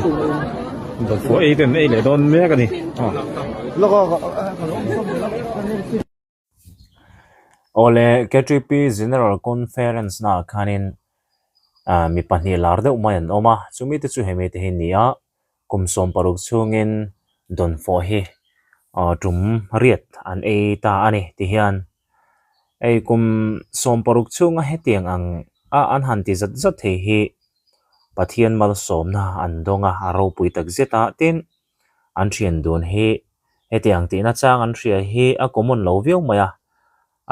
Dawnfawh ei te an ei leh dawn mek a ni. Awle KTP General Conference naah khanin ah mi pahnih lar deuh mai an awm a chumi te chu hemi te hi a ni a kum 16 chhungin dawnfawh hi ah tum riat an ei ta a ni ti hian hei kum 16 chhunga hetiang ang a an han ti zat zat thei hi Pathian malsawmna an dawng a a ropui tak zet a tin an thian dun hi hetiang tihna chang an hria hi a common lo viau mai a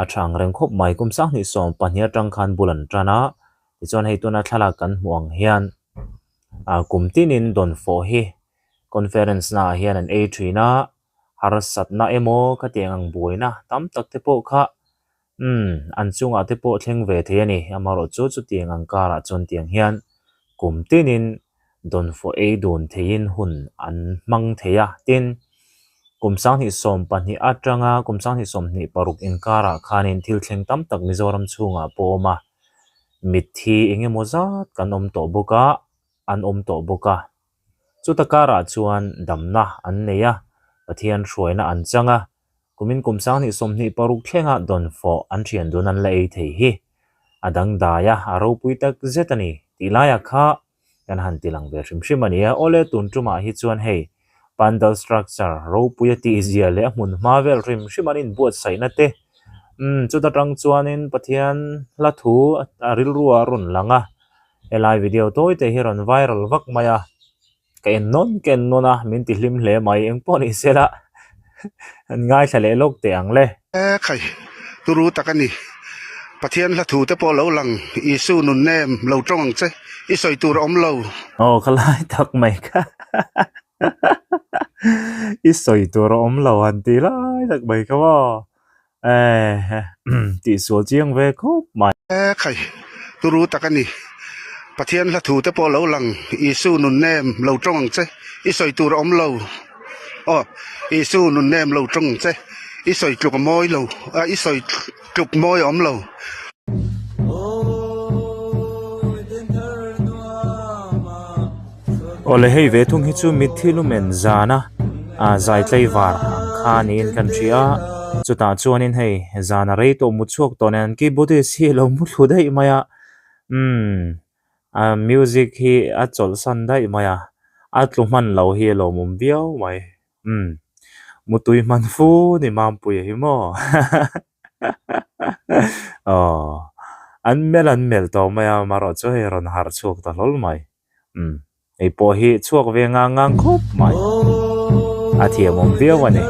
a tha ang reng khawp mai kum sanghnih sawm pahnih atang khan bul an tan a tichuan hei tuna thlalak kan hmuh ang hian ah kum tinin dawnfawh hi conference naah hian an ei thin a harsatna emaw khatiang ang buaina tam tak te pawh kha Umm, an chungah te pawh thleng ve thei a ni. Amaherawhchu chutiang ang karah chuan tiang hian kum tinin dawnfawh ei dun theiin hun an hmang thei a. Tin, kum 2012 atanga kum 2026 inkarah khanin thil thleng tam tak Mizoram chhungah pawh a awm a. Mitthi eng emaw zat kan awm tawh bawk a, an awm tawh bawk a. Chuta karah chuan damna an nei a, Pathian hruaina an chang a, Kumin kum 2026 thlenga dawnfawh an thian dun an la ei thei hi a dangdai a, a ropui tak zet a ni tih laiah kha kan han ti lang ve hrim hrim a ni a. Awle tun tumah hi chuan hei pandal structure ropui a tihzia leh a hmun hma vel hrim hrim an inbuatsaihna te umm chuta tang chuanin Pathian hla thu a rilru a rawn lang a, helai video tawi te hi rawn viral vak mai a. Ka en nawn ka en nawn a min ti hlim hle mai eng pawh ni se la an ngaithla leh lawk teh ang le. E khai turu tak a ni. Pathian hla thu te pawh lo lang Isu nun nem lo tawng ang che i sawi tur a awm lo. Aw ka lai tak mai kha i sawi tur a awm lo han ti lai tak mai kha maw. Eh tihsual chiang ve khawp mai. E khai, turu tak a ni. Pathian hla thu te pawh lo lang, Isu nun nem lo tawng ang che, i sawi tur a awm lo. Aw, Isu nun nem lo tawng ang che, i sawi tluk a mawi lo, i sawi tluk mawi a awm lo. Awle hei ve thung hi chu mitthi lumen zana ah zai tlaivar ang kha niin kan hria a chutah chuanin hei zana rei tawh mut chhuak tawh nen keyboardist hi a lo mu thlu daih mai a umm a music hi a chawlhsan daih mai a a tlu hman lo hi a lawmawm viau mai. Umm mutui hman fu ni Mampuia hi maw aw an melh an melh tawh mai a amaherawh chu hei rawn harh chhuak ta hlawl mai umm hei pawh hi chhuak ve ngang ngang khawp mai a thiamawm viau a ni.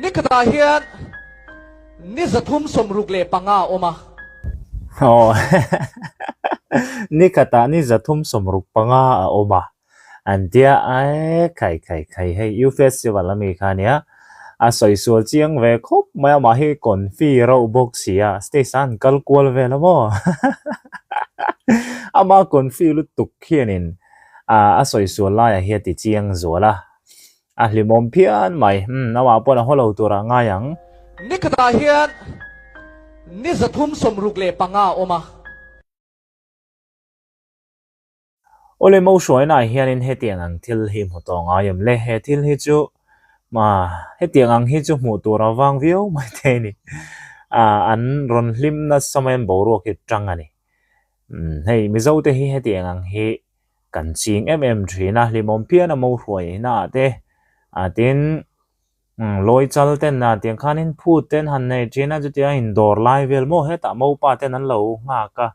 Ni khatah hian ni 365 a awm a. Aw ni khatah ni 365 a awm a an tia ae khai khai khai hei U Festival ami kha ania a sawi sual chiang ve khawp mai a mahhi confi reuh bawk si a stage ah an kal kual vel a maw ama confi lutuk khianin ah a sawi sual laiah hian ti chiang zual a a hlimawm phian mai umm amah pawn a haw lo tur ah ngai ang. Ni khatah hian ni 365 a awm a. Awle mo hruaina ah hianin hetiang ang thil hi hmu tawh ngai em le he thil hi chu ah hetiang ang hi chu hmuh tur a vang viau mai thei a ni ah an rawn hlim nasa mai an boruak hi tang a ni. Umm hei Mizo te hi hetiang ang hi kan ching em em thin a hlimawm phian a mo hruaina ah te ah tin umm lawi chal ten ah tiang khanin phut ten han nei thin a chutia indawr lai vel maw hetah mopa ten an lo nghak a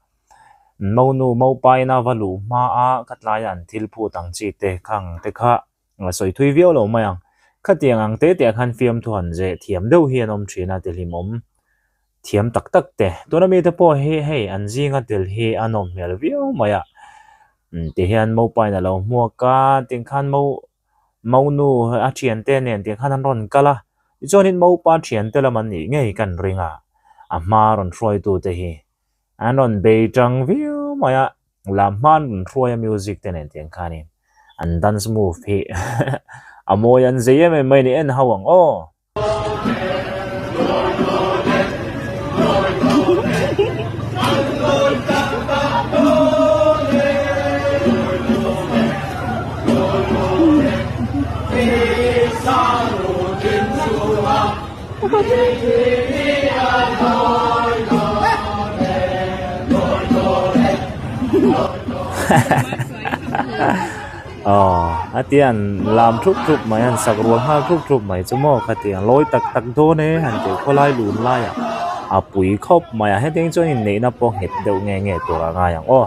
monu mopa ina va luh hma a khatlaia an thil phut ang chi te khang te kha A sawi thui viau lo mai ang. Khatiang ang te te ah khan fiamthu han zeh thiam deuh hi an awm thin a tihlimawm thiam tak tak te. Tuna mite pawh hi hei an zinga tel hi a nawm hmel viau mai a. Tihian mopain a lo hmuak a, tingkhan mo monu a thiante nen tingkhan an rawn kal a. Tichuanin mopa thiante lam an nih ngei kan ring a, a hma rawn hruaitute hi An rawn bei tang viau mai a, lam hma an rawn hruai a music te nen tiang khanin An dance move hi a mawi an zei em em mai a ni en ho ang aw. Aw a tian lam thup thup mai a han sak rual nghal thup thup mai chu maw khatiang lawi tak tak dawn e han tih khawlai lun laiah a pui khawp mai a hetiang chuan inneihna pawh nghet deuh nge nge tur a ngai ang aw.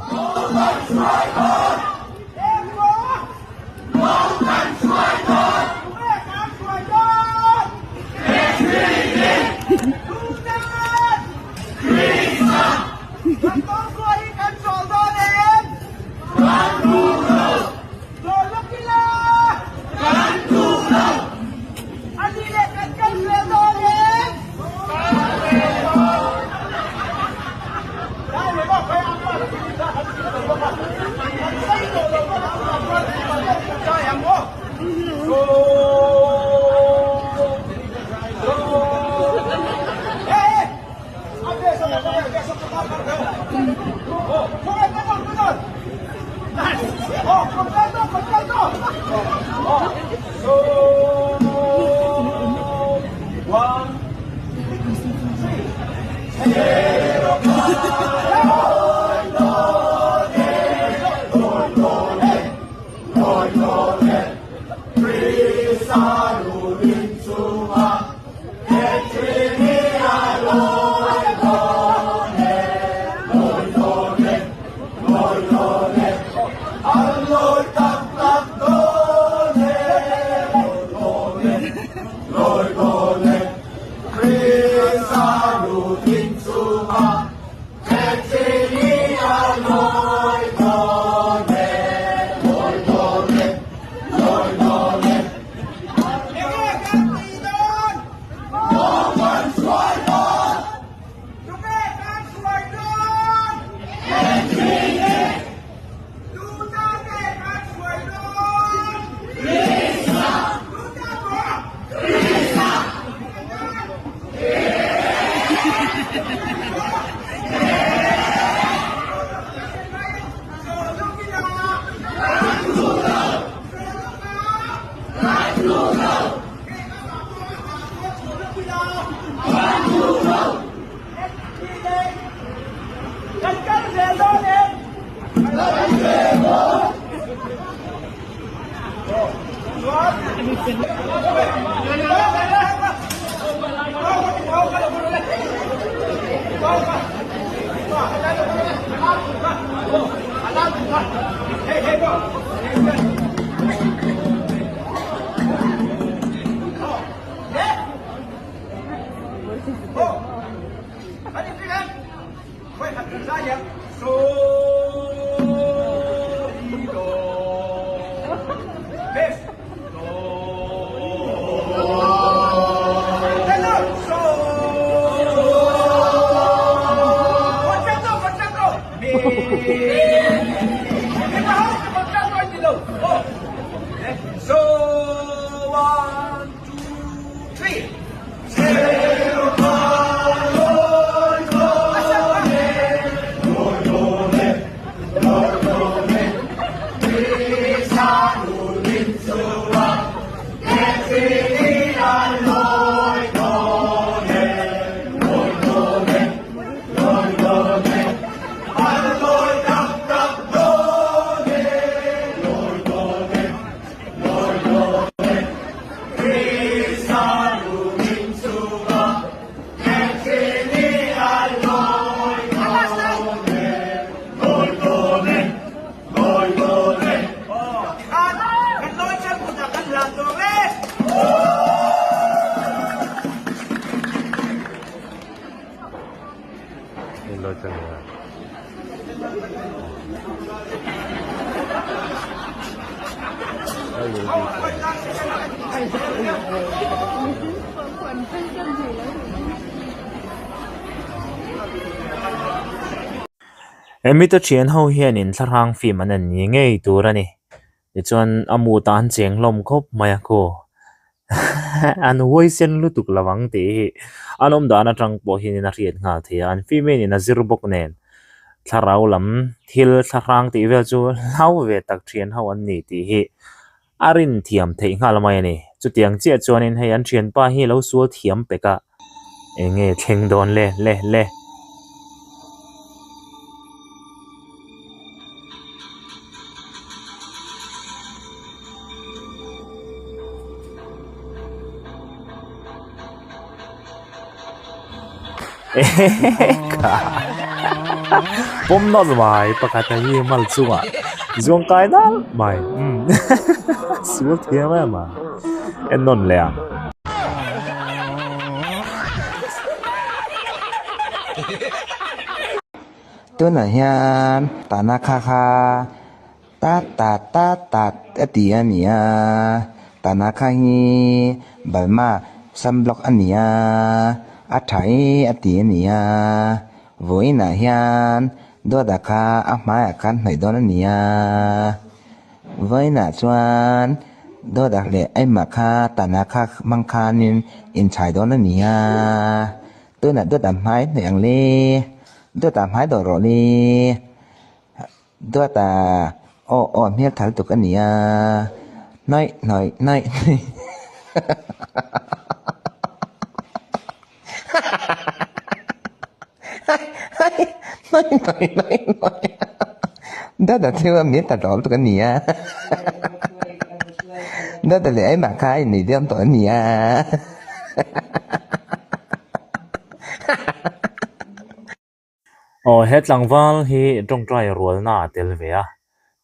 Hemi te thian ho hianin thlarang film an en ni ngei tur a ni. Tichuan a mood ah an cheng hlawm khawp mai a khaw an huaisen lutuk lo ang tih hi an awm dan atang pawh hianin a hriat nghal thei a an female in a zir bawk nen thlarau lam thil thlahrang tih vel chu hlau ve tak thian ho an ni tih hi a rin thiam theih nghal mai a ni chutiang chiah chuanin hei an thianpa hi lo sual thiam pek a eng nge thleng dawn le le le. Pawm nawlh mai pakhat a hi mal chungah zuang kai dal mai umm sual thiam em a en nawn leh ang. Tunah hian tana kha kha ta ta ta ta a ti a ni a, tana kha hi Burma sam block a ni a, a tha e a ti a ni a, vawiinah hian Dawta kha a hmaiah khan hnawih dawn a ni a, vawiinah chuan Dawta leh Aima kha tana kha hmang khanin inchhai dawn a ni a. Tunah dawt a hmai hnawih ang le, dawt a hmai dawh rawh le, dawt a aw aw hmel thal tuk a ni a, hnawih hnawih hnawih hnawih hnawih hnawih hnawih hnawih dawt a chu hmel thal tawh lutuk a ni a, dawt a leh aimah kha a inneih dawn tawh a ni a. Aw he tlangval hi tawngtai rualna a tel ve a,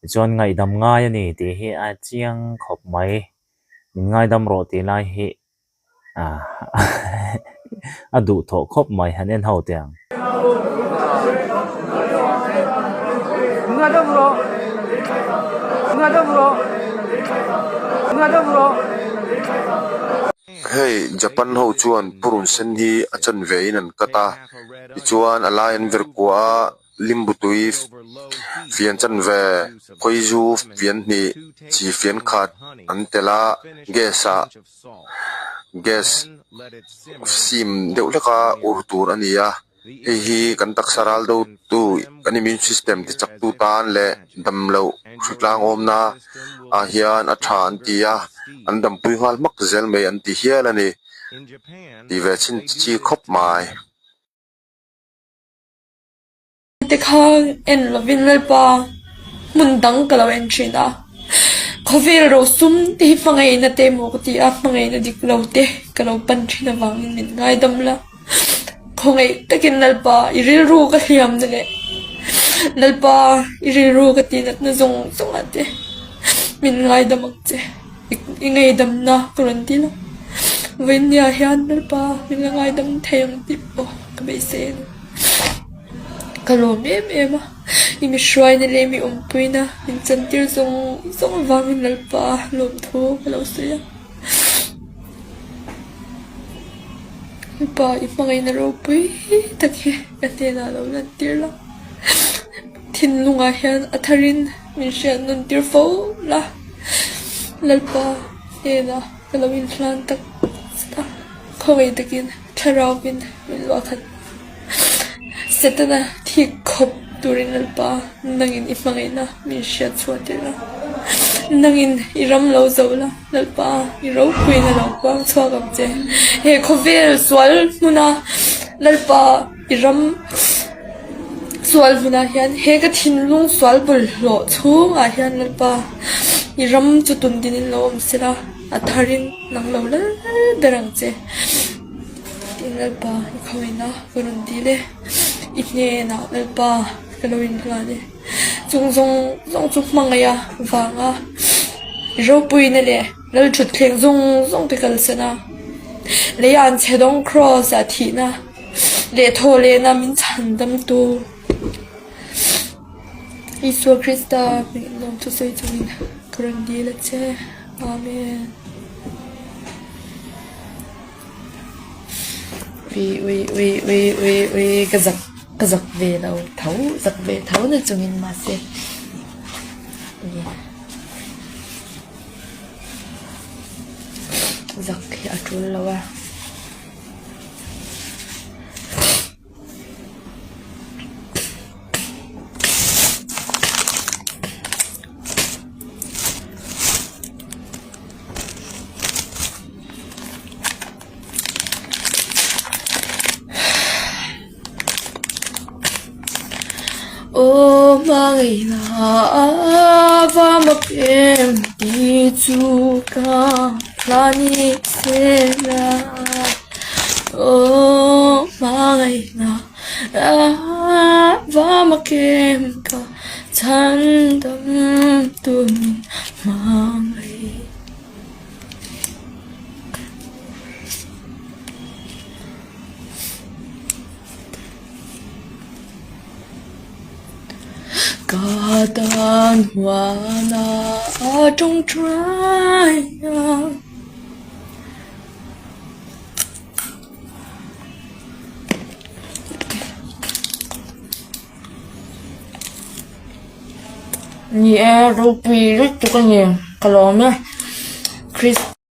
tichuan ngaihdam ngai a ni tih hi a chiang khawp mai, min ngaidam rawh tih lai hi a duhthawh khawp mai han en ho teh ang. Hei Japan ho chuan purun sen hi a chanve in an cut a tichuan a lai an vir kuah a limbu tui fian chanve khawizu fian hnih chi fian khat an telh a gas ah gas sim deuh hlek a ur tur a ni a. Hei hi kan taksa ral do tu kan immune system ti chak tu tan leh dam loh hritlang awmna ah hian a tha an ti a, an dampui nghal hmak zel mai an ti hial a ni tih ve chhin chi khawp mai. Te kha en lovin Lalpa hmun dang ka lo en thin a, khawvel rosum te hi hmangaihna te emaw ka ti a, hmangaihna dik lo te ka lo pan thin avangin min ngaidam la, khawngaih takin Lalpa i rilru ka hliam na leh Lalpa i rilru ka tihnatna zawng zawng ah te min ngaidam ang che. I ngaidamna ka rawn ti lo. Vawinia hian Lalpa min la ngaidam thei ang tih pawh ka beisei a ni. Ka lawm em em a, i mi hruaina leh mi awmpuina min chantir zawng zawng avangin Lalpa lawmthu ka lo sawi a. Lalpa i hmangaihna ropui tak hi ka hnenah lo lantir la. Thinlungah hian a tharin min hriat nawn tir fo la, Lalpa hnenah ka lo inhlan tak zet a, khawngaih takin thlarauvin min luah khat. Setana thik khawp turin Lalpa nangin i hmangaihna min hriat chhuah tir la, nangin i ram lo zo la, Lalpa i ropuiin a lo puang chhuak ang che. He khawvel sual hmuna Lalpa i ram. Sual hmunah hian he ka thinlung sual bawlhhlawh chhungah hian Lalpa i ram chu tun dinin lo awm sela a tharin nang lo lal ber ang che tiin Lalpa i khawina ka rawn dil e i hnenah Lalpa ka lo inhlan e chung zawng zawng chu hmangaih a vanga i ropuina leh lal thutthleng zawng zawng te kalsan a lei an chhe dawng kraws ah thihna. Leh thaw lehna min chhan damtu Isua Krista hming lawm thusawi chungin ka rawn dil a che. Amen. Ui ui ui ui ui ui ka zak ka zak ve lo tho zak ve tho na chungin mahse. Zak hi a tul lo a. Aw hmangaihna va mak em tih chu ka hla ni sela Aw hmangaihna va mak em ka chhan dam tur min hmangaih. Ka tan huana a tawngtai a. Ni e ropui lutuk a ni ka lawm e Krista.